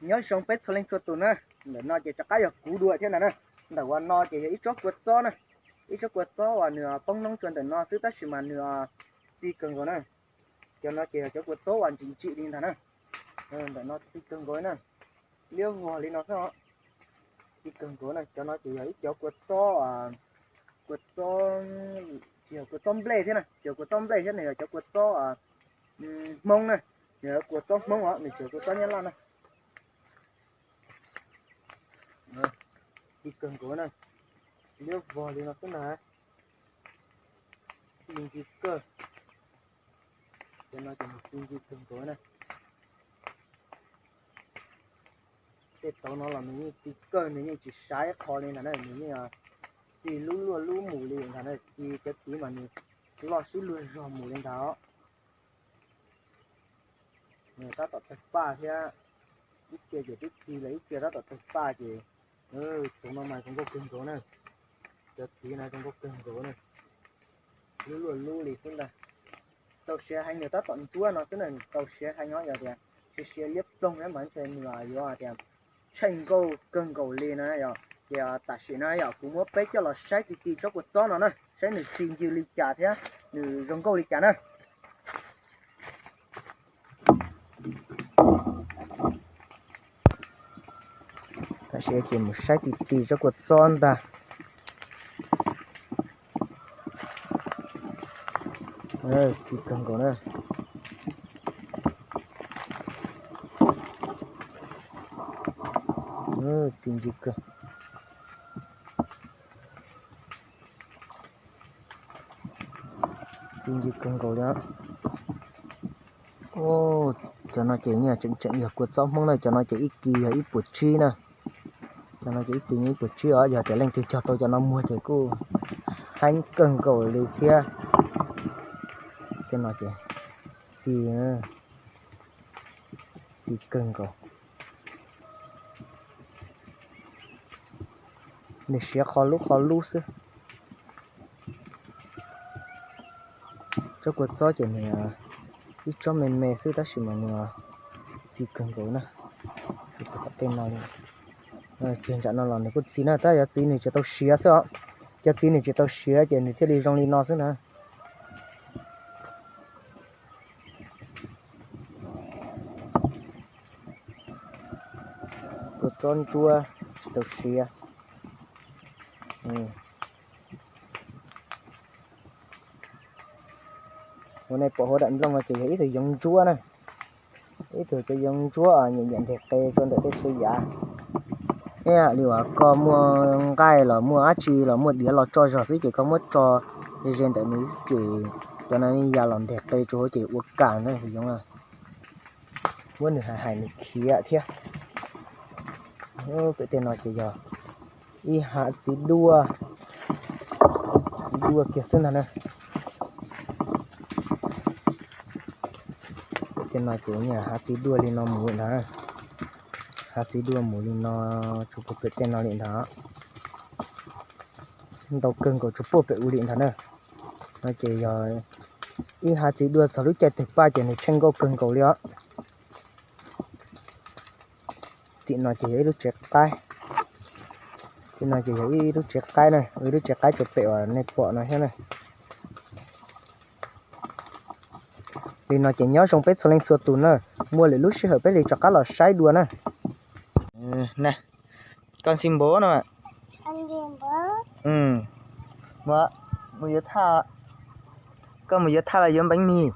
Nyob zoo peb txhua leej txhua tus na, ntawm no ces rov qab yog kuv dua thiab ntag na. Ntawm uas no ces yog ib tsob kua txob na, ib tsob kua txob uas nws poob noob rua ntawm no xwb tab sis mas nws txi kawg nkaus na. Cov no ces yog cov kua txob uas ntsim ntsim li ntag na. Ntawm no txi kawg nkaus na, liab vog li no xwb os. Txi kawg nkaus na, cov no ces yog ib cov kua txob, kua txob, tsis yog kua txob nplej thiab na, tsis yog kua txob nplej thiab, nws yog cov kua txob Hmoob na, nws yog kua txob Hmoob os, nws tsis yog kua txob Nyab Laj na. Txi kawg nkaus na, liab vog li no xwb na. Txi ncw kawg, cov no ces nws txi ncw kawg nkaus na. Tej tauv no los nws yeej txi kawg, nws yeej tsis saib qho li ntag na, nws yeej txi lub luaj lub mus li ntag na, txi cov txiv mas nws loj sib luag zog mus li ntag os. Nws tab tom tawg paj thiab, ib txhia ces twb txi lawm, ib txhia tab tom tawg paj ces tauv no mas zoo nkauj kawg nkaus na. Cov txiv no zoo nkauj kawg nkaus na, lub luaj lub li xwb ntag. Tau siav heev, nws tab tom ntsuab no xwb na, nws tau siav heev os, yog tias tsis siav liab ploog thiab mas ntshe nws yuav tias tsheej nkauj kawg nkaus li na yom. Ces tam sim no yom kuv muab peb coj los saib ti ti tsob kua txob no na, saib nws txi ncw li cas thiab nws zoo nkauj li cas na. Tam sim ces mus saib ti ti tsob kua txob ntag. Txi kawg na. Txi ncw kawg. Txi ncw kawg nkaus li. Cov no ces yeej tseem tseem yog kua txob Hmoob na, cov no ces ib kis yog ib puas tsib na. Cov no ces ib kis yog ib puas tsib os, yog tias leej twg cog tau cov no muag ces kuj heev kawg nkaus li thiab. Tej no ces txi, txi kawg nkaus. Nws siav qho lub qho lub xwb. Tsob kua txob ces nws ib tsob me me xwb tab sis mas nws txi kawg nkaus na. Tej no, txi ntsam no los nws kuj txi na, tab yog txiv nws tsis tau siav xwb os. Cov txiv nws tsis tau siav ces nws thiaj li zoo li no xwb na. Kua txob ntsuab tsis tau siav. Ua nej pom hauv daim nplooj no ces yog ib tug yoov ntsuab na. Ib tug cov yoov ntsuab nyiam nyiam nteg qe rau ntawm tej txhua yav. Ib yam li uas koj muaj nqaij los muaj dab tsi los muaj diav los tso zog xwb ces koj muab tso ze ze ntawm nws ces cov no ya los nteg qe rau hauv ces ua kam na yoov. Muab nws hais hais nws khiav thiab. Pem tej no ces yog ib hav txiv duaj, txiv duaj kiag xwb ntag na. Pem tej no ces hav txiv duaj li no mus li ntag, hav txiv duaj mus li no, tsuas puag pem tej no li ntag. Ntau kawg nkaus tsuas puag pem ua li ntag na. No ces yog ib hav txiv duaj txog lub caij tawg paj ces nws tsheej nkauj kawg nkaus li os. Tim no ces yog ib lub tsev qaib, tim no ces yog ib lub tsev qaib na, ib lub tsev qaib tsuas pem uas nej pom no thiab na. Li no ces nyob zoo peb txhua leej txhua tus na, muaj lwm lub sij hawm peb li rov qab los saib dua na. Koj xi npav no. Mus yuav thaj, koj mus yuav thaj los yuav npeev mis?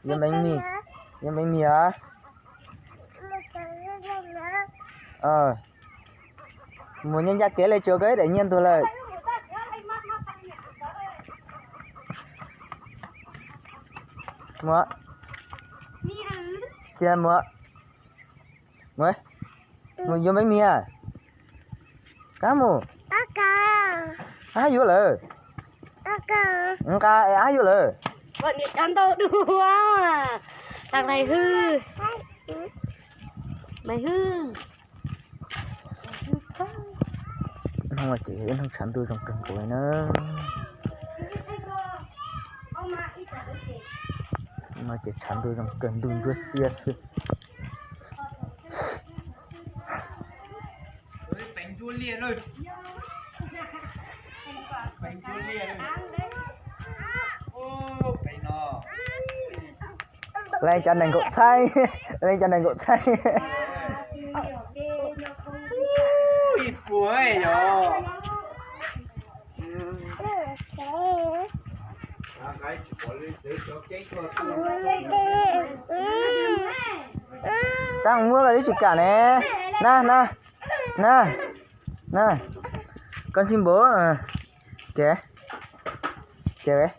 Yuav npeev mis, yuav npeev mis a? Mus nyob ncaj kev li tsuas koj ib daim nyiaj ntuag lawm. Mus, cia mus, mus yuav npeev mis a? Kab mus, ab yuav lawm, nqa es ab yuav lawm. Cov ntau dua, tag nais hwj, nais hwj. Hnub no ces ib hnub tshav ntuj zoo kawg nkaus li na. No ces tshav ntuj zoo kawg, ntuj ntsuab xiab xwb. Leej cov neeg nkaum txheeb, leej cov neeg nkaum txheeb. Tab muab koj twb tsis kam ne. Na, na, na, na. Koj xib npau. Ces, ces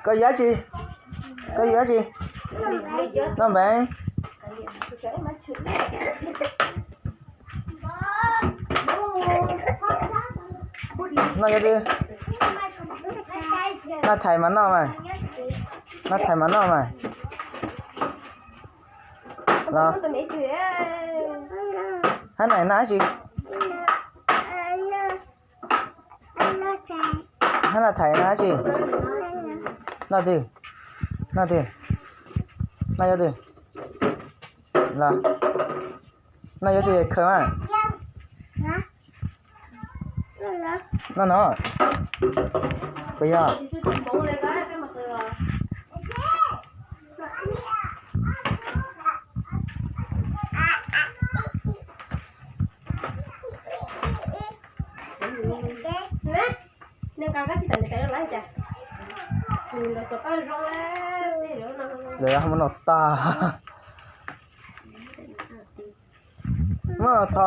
koj yuav dab tsi? Koj yuav dab tsi? Noj npeev. Noj yuav twg? Noj thaiv mas noj mas. Noj thaiv mas noj mas. Los, hab na noj dab tsi? Hab noj thaiv noj dab tsi? Noj twg? Noj twg? Noj yuav twg? Los, noj yuav twg khaws mas? Noj no. Puas yog? Lawv ho muab noj tag. Muab tho.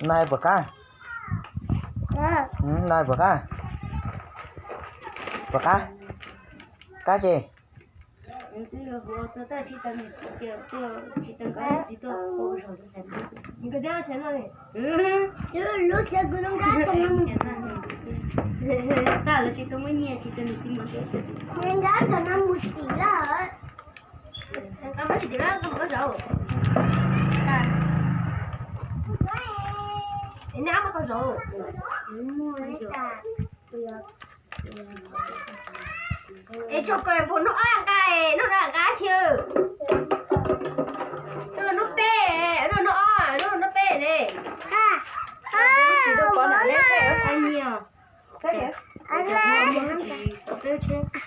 Noj puas qab? Noj puas qab? Puas qab? Qab tsi? Lub sawv kuv lub nrab tom no mus, nrab tom no mus tim lawm. Es tso ko puas nub ob nqa, nub nqa nqa tsi? Nub peb, nub nub ob, nub nub peb ne. Tsis tau pov nam le nyias.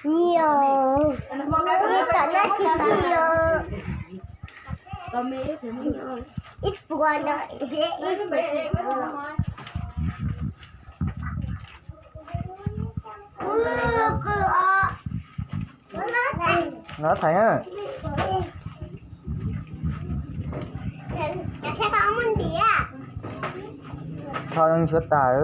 Nyias. Ib tom no tsis txi os. Ib puas no, ib puas. Nov thaiv na. Tho nchuav tas.